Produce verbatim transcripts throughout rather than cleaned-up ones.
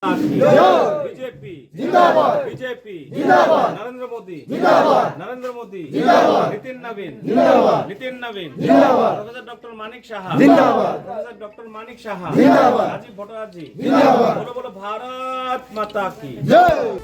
বিজেপি জিন্দাবাদ। বিজেপি জিন্দাবাদ। নরেন্দ্র মোদী জিন্দাবাদ। নরেন্দ্র মোদী জিন্দাবাদ। নিতিন নবীন জিন্দাবাদ। নিতিন নবীন জিন্দাবাদ। প্রফেসর ডক্টর মানিক সাহা জিন্দাবাদ। প্রফেসর ডক্টর মানিক সাহা জিন্দাবাদ। রাজীব ভট্টাচার্য জিন্দাবাদ। বলো বলো ভারত মাতা কি।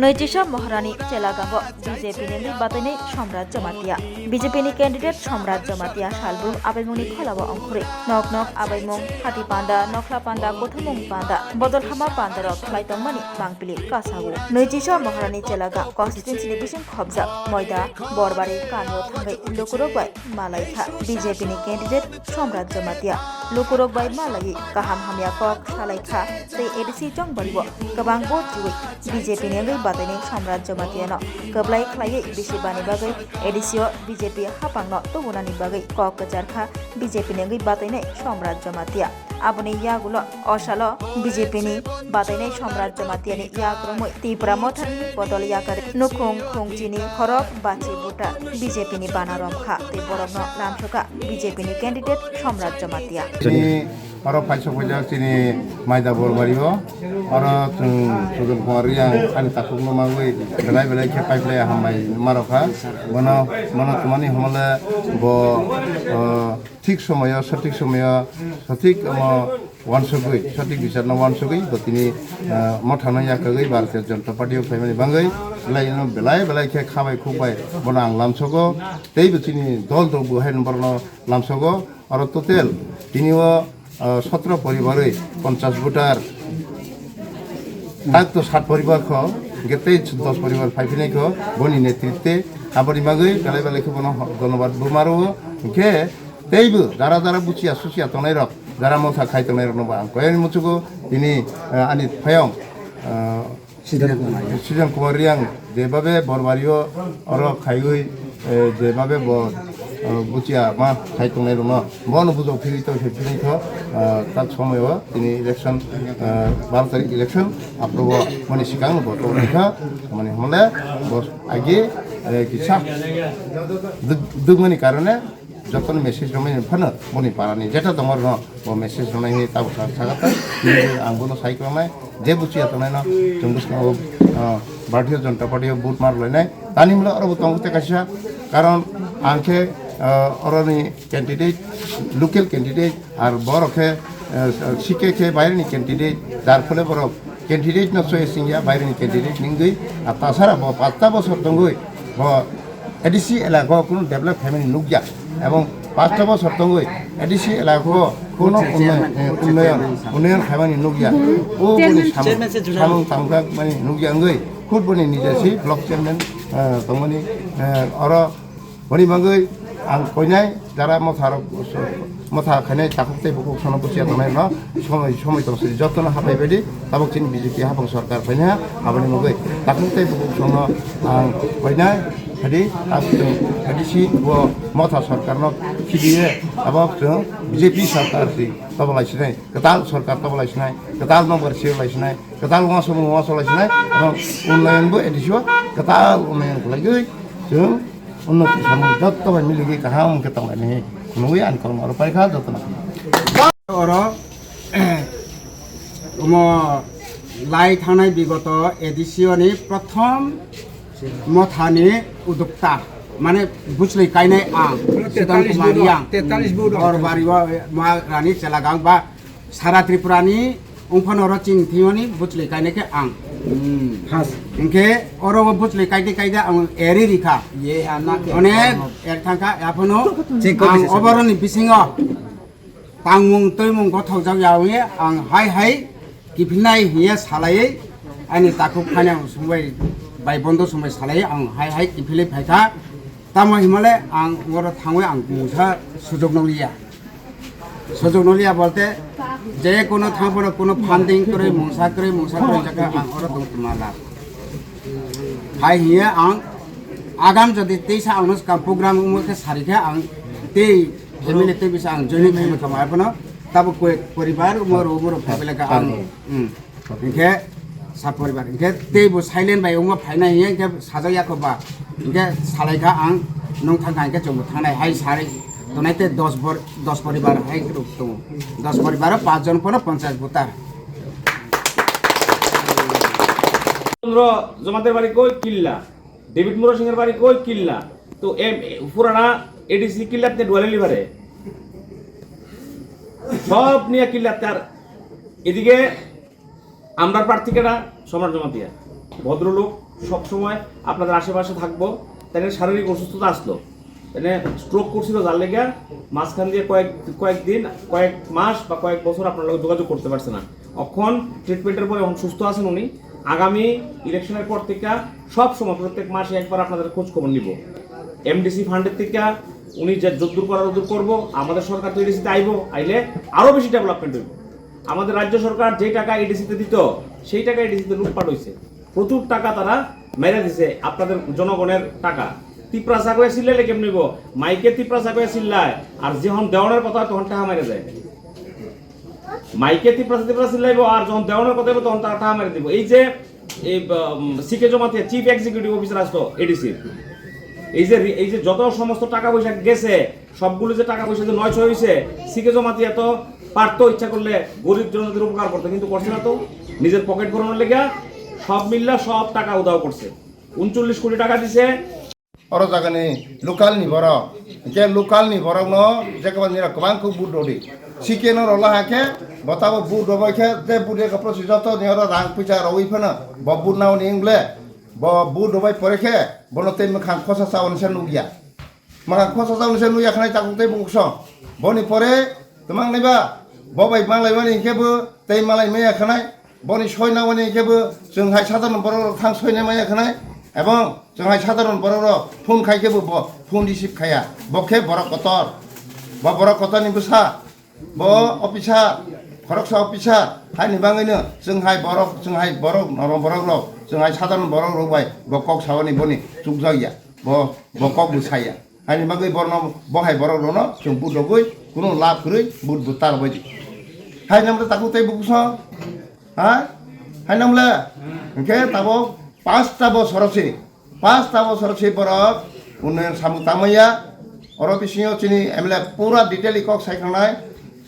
নৈচিসা মহারানী চেলাগাঙ্গো BJP ni batwini Somrat Jamatia. Bijepi ni candidate Somrat Jamatia salbrum abaimungni kholao ongkhorwi nok nok abaimung, hati panda, nokhla panda, kothomung panda, bodol hama panda rok khlai tongmani bangpili kasao. Nwichisa Maharani Chelaga constituency ni bising khobjak Moida Borbari kamio thangwi lukurok bai malaikha. Bijepi ni candidate Somrat Jamatia lukurok bai malaiwi kaham hamya kok salaikha tei A D C chongbario kwbang vote riwi B J P ni wngwi batainai Somrat Jamatia no kwplai khlaiwi bisi bani bagwi A D C o B J P hapang no tubunani bagwi kok kwcharkha B J P ni wngwi batainai Somrat Jamatia. Aboni yagulo o salo B J P ni batainai Somrat Jamatia ni yak romwi Tipra Mothani bodol yakari nukhung khungchini khorok bachi buta B J P ni bana romkha tei borokno lamsokha B J P ni candidate Somrat Jamatia. Chini oro paisok paijak chini Maida Borbari o, oro chwng Sujan Kumar Riang ani takhuk no magwi belai belai khe pai phlai hambai marokha. Bono, bono twmani hwnle bo, o, thik somoyo, sothik somoyo, sothik omo wansugwi, sothik bichar no wansugwi bo tini, o, motha no yakagwi Bharatiya Janata Party o phaimani bangwi belai no belai belai khe khabai khukbai bono ang lamsogo. Tei bo chini dol dol bo hai borokno lamsogo. Oro total tini o, ah, sotro poribarwi ponchas voter. Tak to sat poribar kho, hingke tei dos poribar phai phinai kho, boni netritwe. Aboni bagwi belai belai khe bono ho-, dhonnobad bo maro. Hingke teibo jara jara buchiya suchiya tongnai rok, jara motha khai tongnai rokno bo ang koyani muchugo tini, ah, ani phayong, ah, Sijan Kumar Riang. Sijan Kumar Riang jebabe Borbario oro khaiwi, eh, jebabe bo, eh, buchiya ma khai tongnai rokno bono bujok phirwi tong phirwi tho, eh, tak somoyo tini election, eh, baro tarik election aphuru bo mani sikang bo tong kha mani hwnle bo agi, eh, kisa duk-, dukmani karone jotono message romani phano boni parani jeta tongo rokno bo message ronai hinwi tabuk sa-, sagatha. Hinwi ang bono sai kwlangnai, je buchiya tongnaino chwng bwskango, ah, Bharatiya Janata Party o vote mar lainai. Tani hwnle oro bo tongo tei kaisa, karon ang khe, ah, oroni candidate, local candidate, ar borok khe, ah, C K khe baireni candidate, jar phole borok candidate no choice wngya, baireni candidate ni wngwi, ah, tasara bo pasta bosor tongwi bo A D C elaka o kunu develop khaimani nukya, ebong pasta bosor tongwi A D C elaka o kunu unnoyon, eh, unnoyon, unnoyon khaimani nukya. O boni samung, samung tangjakmani nukya wngwi, khud boni nijesi block chairman, eh, tongmani, eh, oro boni bagwi ang koinai jara motharok motha khainai takhuk tei bukhuk sono buchiya tongnai no somoi, somoi tong sidi jotono hapai baidi tabuk chini B J P hapang sorkar phaina aboni mugwi takhuk tei bukhuk sono ang koinai hadi tabuk chwng hadi si bo motha sorkar no khibiye tabuk chwng B J P sorkar si tobo lai sinai kwtal sorkar tobo lai sinai kwtal number sir lai sinai kwtal wanso wanso lai sinai ebong unnoyon bo edisio kwtal unnoyon khlaigwi chwng Unnoti samung jotto bai miligwi kaham khe tonglaini hinwi ani kokno oro paikha jotono. Oro omo lai thangnai bigoto A D C o ni prothom mothani udukta mane bujlwi kainai ang Sidan Kumar Riang. Or bari o ma rani chelagang ba Sara Tripura ni wngphano oro chini thwimani bwchlwi kainai khe ang. Hingkhe oro o bwchlwi kaide kaide ang eri rikha. Onek er thangkha, aphano ang oboroni bisingo tangmung twimung gothokjak ya wngwi ang hai hai kiphilnai hiya salaiwi ani takhuk phani ang sumbai bai bondo sumbai salaiwi ang hai hai kiphilwi phaikha. Tamo himale ang oro thangwi ang mungsa sujok nokliya. Sujok nokliya bolte je kono thangphano kono funding kwrwi mungsa kwrwi mungsa kwrwi jaka ang oro tong tongmala. Hai hiya ang agam jodi teisa ang nuskang program wngmo khe sarikhe ang tei family tei bisa ang joining khaima thangma arphano tabo koi poribar umor umor family ka ang. Hinkhe sa poribar hinkhe tei bo silent bai wngma phaina hiya hinkhe sajak yakho ba hinkhe salaikha ang nung thangkha hinkhe chwngbo thangnai hai sari tonai tei dos bor dos poribar hai rok tongo dos poribaro panch jon phano panchayat voter. চন্দ্র জমাতের বাড়ি কই? কিল্লা। ডেভিড মুরা সিংহের বাড়ি কই? কিল্লা। তো এম পুরানা এডিসি কিল্লাতে ডুয়ালিলি বারে সব নিয়ে কিল্লাতে। আর এদিকে আমরা প্রার্থীকেরা সম্রাট জমাতিয়া, ভদ্রলোক, সবসময় আপনাদের আশেপাশে থাকবো। তাদের শারীরিক অসুস্থতা আসলো, মানে স্ট্রোক করছিল, যার লেগে মাঝখান দিয়ে কয়েক কয়েকদিন, কয়েক মাস বা কয়েক বছর আপনার লগে যোগাযোগ করতে পারছে না। এখন ট্রিটমেন্টের পরে এখন সুস্থ আছেন উনি। আগামী ইলেকশনের পর থেকে সব সময় প্রত্যেক মাসে একবার আপনাদের খোঁজ খবর নিব। এমডিসি ফান্ডের থেকে উনি যে যদ্দূর করার উদ্দূর করবো। আমাদের সরকার তো এডিসিতে আইবো, আইলে আরো বেশি ডেভেলপমেন্ট হইব। আমাদের রাজ্য সরকার যেই টাকা এডিসিতে দিত, সেই টাকা এডিসিতে লুটপাট হইছে। প্রচুর টাকা তারা মেরে দিছে, আপনাদের জনগণের টাকা। তিপ্রা চাকরি চিল্লাইলে কেমনি গো? মাইকে তিপ্রা চাকরি চিল্লায়, আর যখন দেওয়ানোর কথা হয় তখন টাকা মেরে দেয়। মাইকে তিপ্রা তিপ্রা চিল্লাইবো, আর যখন দেওয়ানোর কথা হইবো তখন তারা টাকা মেরে দিব। এই যে এই সিকে জমাতিয়া চিফ এক্সিকিউটিভ অফিসার আসতো এডিসি, এই যে রি- এই যে যত সমস্ত টাকা পয়সা গেছে, সবগুলো যে টাকা পয়সা যে নয় ছয় হয়েছে, সিকে জমাতিয়া তো পারতো ইচ্ছা করলে গরিব জনতাদের উপকার করতে, কিন্তু করছে না তো। নিজের পকেট ভরানোর লেগে সব মিল্লা সব টাকা উধাও করছে। উনচল্লিশ কোটি টাকা দিছে। Oro jagani local ni borok, hingke local ni borok no jekma nira kwbang khe vote rodi. Sikeno rola hakhe botabo vote robai khe je vote rega prosi joto ni oro rang puisa rowi phano bo vote naoni hingle bo vote robai pore khe bono tei mwkhang khosa chaoni se nukya. Mwkhang khosa chaoni se nukya khnai takuk tei bukhuksong. Boni pore twmang naiba bo bai manglai mani hinkhe bo tei malai maya khnai. Boni soi nangmani hinkhe bo chwng hai sadharon borok rok thang soi nai maya khnai. Ebong chwng hai sadharon borok rok phone khai khe bo bo phone receive khaya. Bo khe borok kotor. Bo borok kotor ni bwsa. Bo officer, khoroksa officer, haini bagwino chwng hai borok, chwng hai borok, norok borok rok, chwng hai sadharon borok rok bai bo kok saoni boni chukjak ya, bo, bo kok bo saya. Haini bagwi borno, bo hai borok rokno chwng vote rogwi kuno lab kwrwi vote bo tar bai di. Hai namle taku tei bukuso, ha? Hai namle, hingke tabo pasta bosoro si. Pasta bosor se borok unnayan samung tangmaya. Oro bisingo chini M L A pura detail kok sai khanai.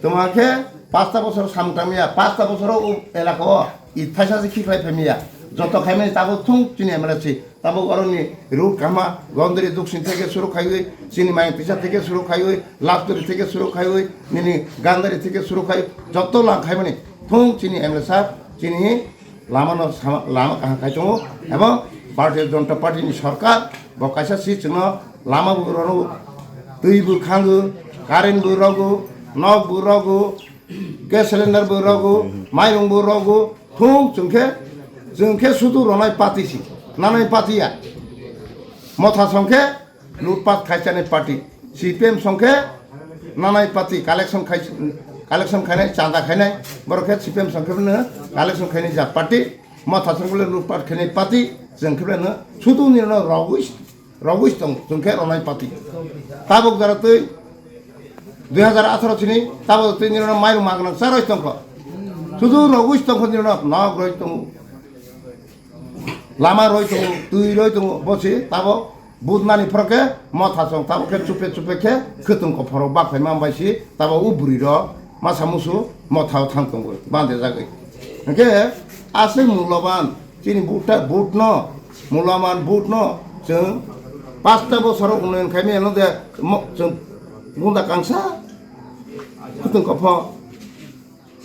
Tongma khe pasta bosor samung tangmaya. Pasta bosoro o elaka o ithaisa se khiklai phaimaya. Joto khaimani tabuk thung chini M L A si. Tabuk oroni road kama Gondari Duksin theke suru khaiwi, chini Mayang Tisa theke suru khaiwi, Lapturi theke suru khaiwi, nini Gandari theke suru khai, joto lang khaimani thung chini M L A sir, chini lama no sama, lama kaham khai tongo, ebong Bharatiya Janata Party ni sorkar bo kaisa si chwngno lama bo rwno, twi bo khango, current bo rogo, nok bo rogo, gas cylinder bo rogo, mairung bo rogo, thung chwng khe, chwng khe sudu ronai party si, nanai party ya, motha song khe lutpat khaisani party, C P M song khe nanai party collection khai, collection khainai, chanda khainai, borok khe C P M song khe no collection khainai ja party, motha song khe lutpat khainai party, chwng khe no sudu ni no rogwi, rogwi tong, chwng khe ronai party. Tabuk jara twi dui hajar atharo chini, tabuk twi ni no mairung magnang charoi tong kho. Sudu rogwi tong kho ni no nog roi tong. Lama roi tongo, twi roi tongo, bo si tabo budnani phoro khe motha chwng tabo khe chupe chupe khe khwtwng kophoro bak phaima bai si tabo o bwrwi rok masa musu motha o thang tongo bande jagwi. Hwnkhe aswk mulaban chini budta budno mulaman budno chwng pasta bosoro unnayan khaimaya no de mo-, chwng gunda kangsa khwtwng kopho.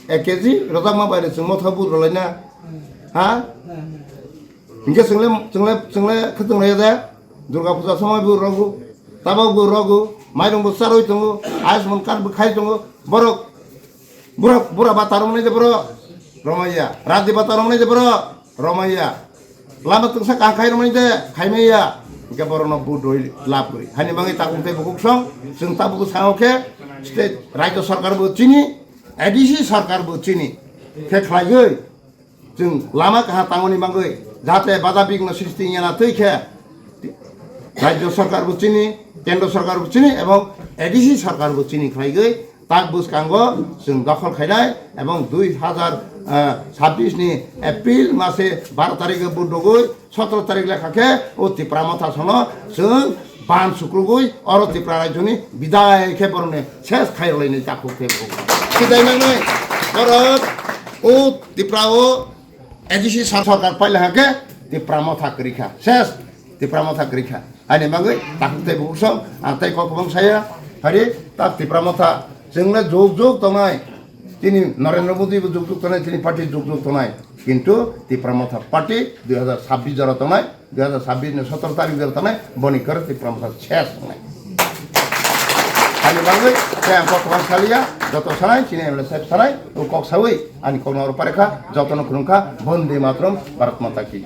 Ek kg rojakma bai rw chwng motha bud rwlaina. Ha? Hinkhe chwngle, chwngle, chwngle khwtwng rwya de. Durga puja somoi bo rogo. Tabok bo rogo. Mairung bo charwi tongo. Ayushman card bo khai tongo. Borok bura, bura bata romani de borok romaiya. Radi bata romani de borok romaiya. Lama twngsa kaham khai romani de khaimaiya. Hinkhe borokno bud rwi lab kwrwi. Hani bagwi takung tei bukhuk song. Chwng tabuk sango khe state rajya sarkar bo chini. A D C sarkar bo chini khe khlaiwi chwng lama kaham tangmani bagwi jate bada bigno sristi wngya na twi khe rajya sarkar bo chini, kendra sarkar bo chini ebong A D C sarkar bo chini khlaiwi tak bwskango chwng dokhol khainai ebong dui hazar sabbish ni April mase baro tarikhe budogwi sotro tarik lekha khe o Tipra Motha sono chwng ban sukrugwi oro Tipra rajyoni bidai khe borokni ses khairoknai takhuk khe bo. Bidai nangnai borok o Tipra o A D C sar-, sarkar pailekha khe Tipra Motha kwrwi kha, ses. Tipra Motha kwrwi kha. Ani bagwi takhuk tei bukhuk song, ang tei kok kwbang saya. Hari tak Tipra Motha chwng le juk juk tongnai. Chini Narendra Modi bo juk juk tongnai, chini party juk juk tongnai. Kintu Tipra Motha party dui hazar sabbish jora tongnai, dui hazar sabbish ni sotoro tarik jora tongnai, boni kar Tipra Motha ses tongnai. Ani bagwi tei ang kok kwbang saliya, joto sanai, chini M L A saheb sanai, o kok sawi, ani kok noro parekha, jotono khulumkha, Bonde Mataram, Bharat Mata ki.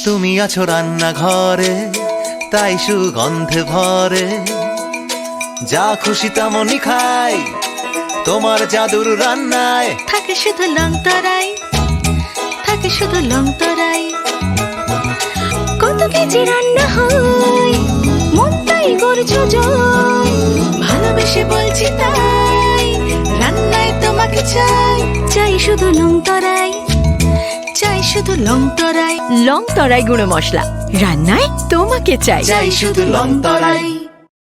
তুমি আছো রান্নাঘরে, তাই সুগন্ধে ভরে। যা খুশি তেমনই খাই, তোমার জাদুর রান্নায়। থাকে শুধু লংতরাই, থাকে শুধু লংতরাই। কত কেজি রান্না হয়, মনটাই করছো জয়। ভালোবেসে বলছি তাই, রান্নায় তোমাকে চাই। চাই শুধু লংতরাই, চাই শুধু লংতরাই। লংতরাই গুঁড়ো মশলা, রান্নায় তোমাকে চাই। চাই শুধু লংতরাই।